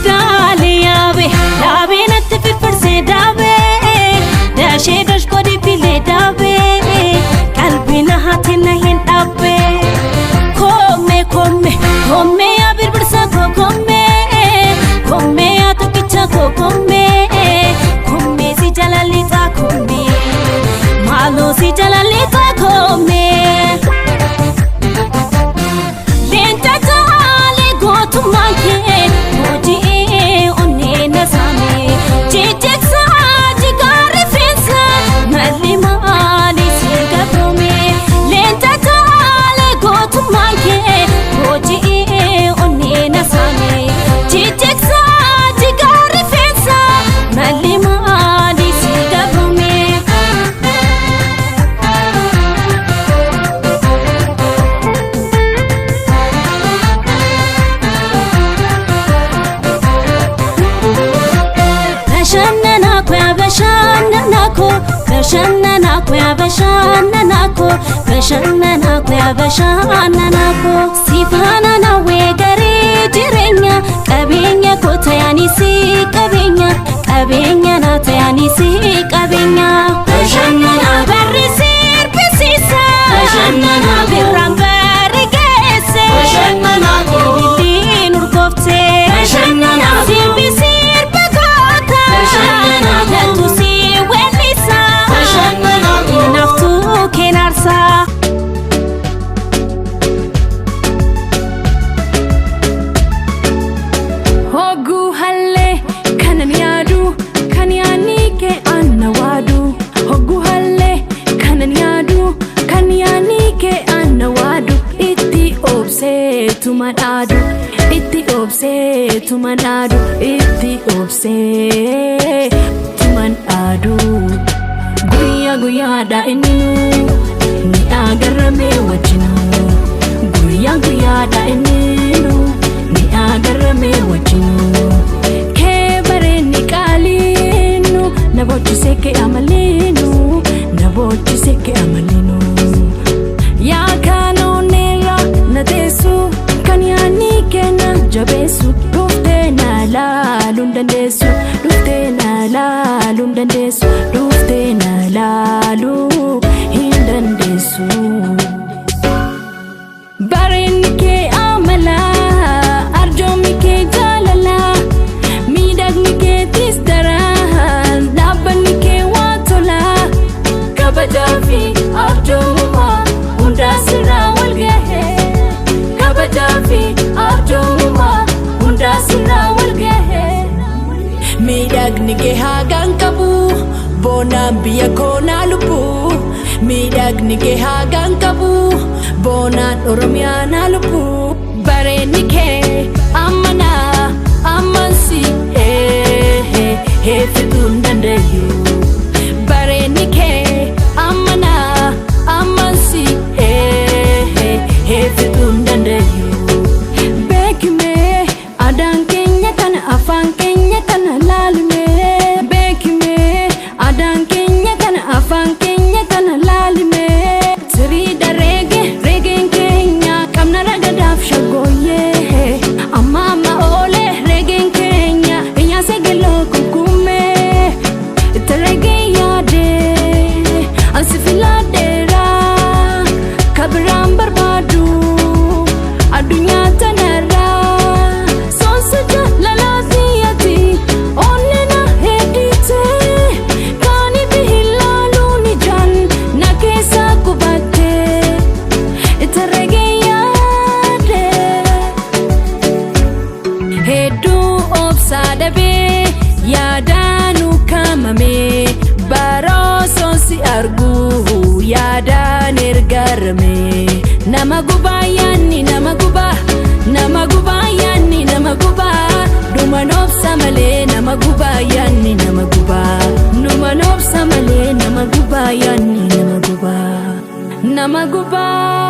Daalee yaabee daabee natti firfirsee daabee dashee dash godhi filee daabee qalbii na haati na hin dhaabbee koomee koomee koomee yaa birbirsa koo koomee koomee yaa tokkicha koo koomee koomee si jala lixaa koomee maaloo si jala lixaa koomee. Leenca caalee gootummaan kee hoji'ee onnee na saame jijjigsa jigaa rifeensa malli maali si gabrome. Leenca caalee gootummaan kee hoji'ee onnee na saame jijjigsa jigaa rifeensa malli maali si gabrome. Bashannanaako yaa bashannanaako bashannanaako yaa bashannanaako bashannanaako yaa bashannanaako sifaana naawwee garee jireenya qabeenya koo tayaanisi qabeenya qabeenya naa tayaanisi qabeenya. Bashannanaa barri sirbisiisa bashannanaa birraan barri geesse bashannanaako ililliin urgoofte bashannanaa sirbi sirba goota bashannanaako natu si weellisa bashannanaako naftuu keenarsa. Hogguu hallee kanan yaadu kan yaadni kee anna waadu. Hogguu hallee kanan yaadu kan yaadni kee anna waadu. Itti obseetuma dhaadu, itti obseetuma dhaadu, itti obseetuma dhaadu. Guyyaa guyyaadha inni nu ni agarrame wajjinu. Guyyaa guyyaadha inni nu ni agarrame wajjinu. Kee bareenni qaaliinu na boochisee kee amaliinu, na boochisee kee amaliinu. Yaa kaanoonneerra na teessu kan yaadni kenna jabeessu, dhuftee na laaluun dandeessu, dhuftee na laaluun dandeessu, dhuftee na laaluu hin dandeessu. Bareenni kee amala, arjoomni kee jaalala, miidhagni keetis daran, dhaabbanni kee waa tola. Kabajaa fi arjoomummaa hundaa sirraa wal gahe. Kabajaa fi arjoomummaa hundaa sirraa wal gahe. Miidhagni kee haagaan qabu boonaan biyya koonaa lubbu. Miidhagni kee haagaan qabu boonaan Oromiyaa naa lubbu. Bareenni kee ammanaa ammansi heeffituu hin danda'u. Bareenni kee ammanaa ammansi heeffituu hin danda'u. Beekimee aadaan keenya kana, afaan keenya kana laalimee. Beekimee aadaan keenya kana, afaan keenya kana laalimee. Siriidha reege reegeen keenya qabna ragadaaf shaggooyyee. Amma amma oolee reegeen keenya iyyaase geloo kukkummee. Nama gubaa yaanni nama gubaa, nama gubaa yaanni nama gubaa. Dhuma noobsa malee nama gubaa yaanni nama gubaa. Dhuma noobsa malee nama gubaa yaanni nama gubaa. Nama gubaa.